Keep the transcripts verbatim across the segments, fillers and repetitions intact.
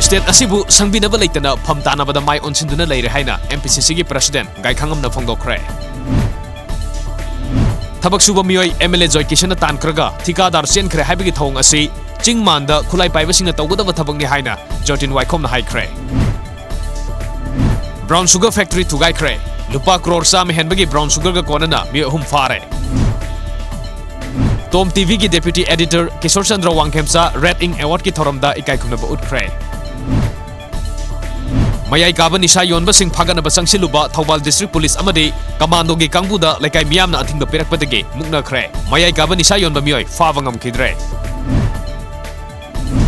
State ꯑꯁꯤꯕꯨ ꯁꯪꯕꯤꯅꯕ ꯂꯩꯇꯅ ꯐꯝ ꯇꯥꯅꯕꯗ ꯃꯥꯏ ꯑꯣꯟꯁꯤꯟꯗꯨꯅ ꯂꯩꯔꯦ ꯍꯥꯏꯅ M P C C ꯒꯤ President ꯒꯥꯏꯈꯥꯉꯝꯅ ꯐꯣꯡꯗꯣꯛꯈ꯭ꯔꯦ꯫ ꯊꯕꯛ ꯁꯨꯕ ꯃꯤꯑꯣꯏ M L A ꯖꯣꯏ ꯀꯤꯁꯟꯅ ꯇꯥꯟꯈ꯭ꯔꯒ ꯊꯤꯀꯥꯗꯥꯔ ꯆꯦꯟꯈ꯭ꯔꯦ ꯍꯥꯏꯕꯒꯤ ꯊꯧꯑꯣꯡ ꯑꯁꯤ ꯆꯤꯡ ꯃꯥꯟꯗ ꯈꯨꯠꯂꯥꯏ ꯄꯥꯏꯕꯁꯤꯡꯅ ꯇꯧꯒꯗꯕ ꯊꯕꯛꯅꯤ ꯍꯥꯏꯅ ꯖꯣꯔꯇꯤꯟ ꯋꯥꯏꯈꯣꯝꯅ ꯍꯥꯏꯈ꯭ꯔꯦ꯫ Brown Sugar Factory ꯊꯨꯒꯥꯏꯈ꯭ꯔꯦ꯫ ꯂꯨꯄꯥ ꯀ꯭ꯔꯣꯔ ꯆꯥꯝꯃ ꯍꯦꯟꯕꯒꯤ brown sugar ꯒ ꯀꯣꯟꯅꯅ ꯃꯤꯑꯣꯏ ꯑꯍꯨꯝ ꯐꯥꯔꯦ꯫ Tom T V ꯒꯤ Deputy Editor Kishore Chandra Wangkhemcha Red Ink Award ꯀꯤ ꯊꯧꯔꯝꯗ ꯏꯀꯥꯏ ꯈꯨꯝꯅꯕ ꯎꯠꯈ꯭ꯔꯦ꯫ ꯃꯌꯥꯏ ꯀꯥꯕ ꯅꯤꯁꯥ ꯌꯣꯟꯕꯁꯤꯡ ꯐꯥꯒꯠꯅꯕ ꯆꯪꯁꯤꯜꯂꯨꯕ ꯊꯧꯕꯥꯜ District Police ꯑꯃꯗꯤ Commando ꯒꯤ ꯀꯥꯡꯕꯨꯗ ꯂꯩꯀꯥꯏ ꯃꯤꯌꯥꯝꯅ ꯑꯊꯤꯡꯕ ꯄꯤꯔꯛꯄꯗꯒꯤ ꯃꯨꯛꯅꯈ꯭ꯔꯦ꯫ ꯃꯌꯥꯏ ꯀꯥꯕ ꯅꯤꯁꯥ ꯌꯣꯟꯕ ꯃꯤꯑꯣꯏ ꯐꯥꯕ ꯉꯝꯈꯤꯗ꯭ꯔꯦ꯫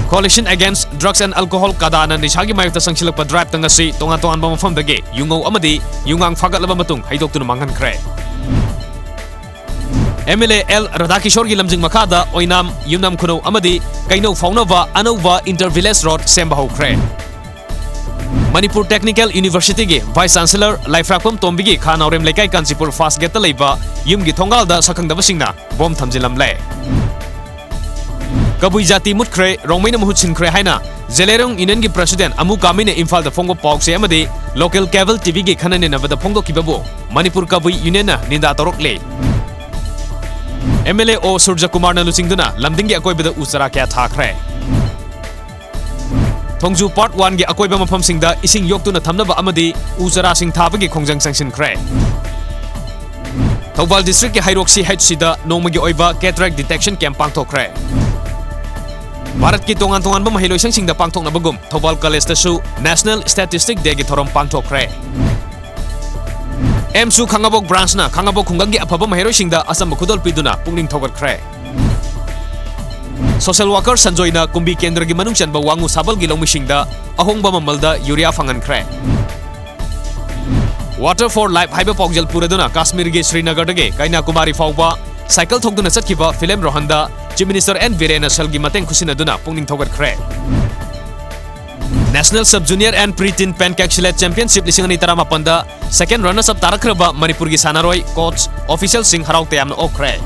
Coalition Against Drugs and Alcohol, ꯀꯗꯥꯅ ꯅꯤꯁꯥꯒꯤ ꯃꯥꯌꯣꯛꯇ ꯆꯪꯁꯤꯜꯂꯛꯄ drive ꯇ ꯉꯁꯤ ꯇꯣꯉꯥꯟ ꯇꯣꯉꯥꯟꯕ ꯃꯐꯝꯗꯒꯤ ꯌꯨꯉꯧ ꯑꯃꯗꯤ ꯌꯨꯉꯥꯡ ꯐꯥꯒꯠꯂꯕ ꯃꯇꯨꯡ ꯍꯩꯗꯣꯛꯇꯨꯅ ꯃꯥꯡꯍꯟꯈ꯭ꯔꯦ꯫ M L A L ꯔꯥꯙꯥꯀꯤꯁꯣꯔꯒꯤ ꯂꯝꯖꯤꯡ ꯃꯈꯥꯗ ꯑꯣꯏꯅꯥꯝ, ꯌꯨꯝꯅꯥꯝ ꯈꯨꯅꯧ ꯑꯃꯗꯤ ꯀꯩꯅꯧ ꯐꯥꯎꯅꯕ ꯑꯅꯧꯕ Inter Village Road ꯁꯦꯝꯕ ꯍꯧꯈ꯭ꯔꯦ꯫ ꯃꯅꯤꯄꯨꯔ Technical University ꯒꯤ Vice Chancellor ꯂꯥꯏꯐ꯭ꯔꯥꯛꯄꯝ ꯇꯣꯝꯕꯤꯒꯤ ꯈꯥ ꯅꯥꯎꯔꯦꯝ ꯂꯩꯀꯥꯏ ꯀꯥꯟꯆꯤꯄꯨꯔ first gate ꯇ ꯂꯩꯕ ꯌꯨꯝꯒꯤ ꯊꯣꯡꯒꯥꯜꯗ ꯁꯛꯈꯪꯗꯕꯁꯤꯡꯅ ꯕꯣꯝ ꯊꯝꯖꯤꯜꯂꯝꯂꯦ꯫ ꯀꯕꯨꯏ ꯖꯥꯇꯤ ꯃꯨꯠꯈ꯭ꯔꯦ, ꯔꯣꯡꯃꯩꯅ ꯃꯍꯨꯠ ꯁꯤꯟꯈ꯭ꯔꯦ ꯍꯥꯏꯅ ꯖꯦꯂꯦꯔꯣꯡ Union ꯒꯤ President ꯑꯃꯨ ꯀꯥꯃꯤꯅ ꯏꯝꯐꯥꯜꯗ ꯐꯣꯡꯕ ꯄꯥꯎꯆꯦ ꯑꯃꯗꯤ local cable T V ꯒꯤ ꯈꯟꯅ ꯅꯩꯅꯕꯗ ꯐꯣꯡꯗꯣꯛꯈꯤꯕꯕꯨ ꯃꯅꯤꯄꯨꯔ ꯀꯕꯨꯏ Union ꯅ ꯅꯤꯟꯗꯥ ꯇꯧꯔꯛꯂꯦ꯫ M L A O ꯁꯨꯔꯖꯀꯨꯃꯥꯔꯅ ꯂꯨꯆꯤꯡꯗꯨꯅ ꯂꯝꯗꯤꯡꯒꯤ ꯑꯀꯣꯏꯕꯗ ꯎ ꯆꯥꯔꯥ ꯀꯌꯥ ꯊꯥꯈ꯭ꯔꯦ꯫ ꯊꯣꯡꯖꯨ Part one ꯒꯤ ꯑꯀꯣꯏꯕ ꯃꯐꯝꯁꯤꯡꯗ ꯏꯁꯤꯡ ꯌꯣꯛꯇꯨꯅ ꯊꯝꯅꯕ ꯑꯃꯗꯤ ꯎ ꯆꯥꯔꯥꯁꯤꯡ ꯊꯥꯕꯒꯤ ꯈꯣꯡꯖꯪ ꯆꯪꯁꯤꯟꯈ꯭ꯔꯦ꯫ ꯊꯧꯕꯥꯜ District ꯀꯤ ꯍꯩꯔꯣꯛ C H C ꯗ ꯅꯣꯡꯃꯒꯤ ꯑꯣꯏꯕ cataract detection camp ꯄꯥꯡꯊꯣꯛꯈ꯭ꯔꯦ꯫ ꯚꯥꯔꯠꯀꯤ ꯇꯣꯉꯥꯟ ꯇꯣꯉꯥꯟꯕ ꯃꯍꯩꯂꯣꯏꯁꯪꯁꯤꯡꯗ ꯄꯥꯡꯊꯣꯛꯅꯕꯒꯨꯝ ꯊꯧꯕꯥꯜ College ꯇꯁꯨ National Statistic Day ꯒꯤ ꯊꯧꯔꯝ ꯄꯥꯡꯊꯣꯛꯈ꯭ꯔꯦ꯫ AMSU ꯈꯥꯉꯕꯣꯛ branch ꯅ ꯈꯥꯉꯕꯣꯛ ꯈꯨꯡꯒꯪꯒꯤ ꯑꯐꯕ ꯃꯍꯩꯔꯣꯏꯁꯤꯡꯗ ꯑꯆꯝꯕ ꯈꯨꯗꯣꯜ ꯄꯤꯗꯨꯅ ꯄꯨꯛꯅꯤꯡ ꯊꯧꯒꯠꯈ꯭ꯔꯦ꯫ Social worker ꯁꯟꯖꯣꯏꯅ ꯀꯨꯝꯕꯤ ꯀꯦꯟꯗ꯭ꯔꯒꯤ ꯃꯅꯨꯡ ꯆꯟꯕ ꯋꯥꯉꯨ ꯁꯥꯕꯜꯒꯤ ꯂꯧꯃꯤꯁꯤꯡꯗ ꯑꯍꯣꯡꯕ ꯃꯃꯜꯗ urea ꯐꯪꯍꯟꯈ꯭ꯔꯦ꯫ Water for Life ꯍꯥꯏꯕ ꯄꯥꯎꯖꯦꯜ ꯄꯨꯔꯗꯨꯅ ꯀꯥꯁꯃꯤꯔꯒꯤ ꯁ꯭ꯔꯤꯅꯒꯔꯗꯒꯤ ꯀꯩꯅꯥꯀꯨꯃꯥꯔꯤ ꯐꯥꯎꯕ ꯁꯥꯏꯀꯜ ꯊꯧꯗꯨꯅ ꯆꯠꯈꯤꯕ film ꯔꯣꯍꯟꯗ Chief Minister N ꯕꯤꯔꯦꯟꯅ ꯁꯦꯜꯒꯤ ꯃꯇꯦꯡ ꯈꯨꯠꯁꯤꯟꯅꯗꯨꯅ ꯄꯨꯛꯅꯤꯡ ꯊꯧꯒꯠꯈ꯭ꯔꯦ꯫ National Sub Junior and Pre-Teen Pancakeshilate Championship ꯂꯤꯁꯤꯡ ꯑꯅꯤ ꯇꯔꯥꯃꯥꯄꯟꯗ second runners up ꯇꯥꯔꯛꯈ꯭ꯔꯕ ꯃꯅꯤꯄꯨꯔꯒꯤ ꯁꯥꯟꯅꯔꯣꯏ, coach, officialꯁꯤꯡ ꯍꯔꯥꯎ ꯇꯌꯥꯝꯅ ꯑꯣꯛꯈ꯭ꯔꯦ꯫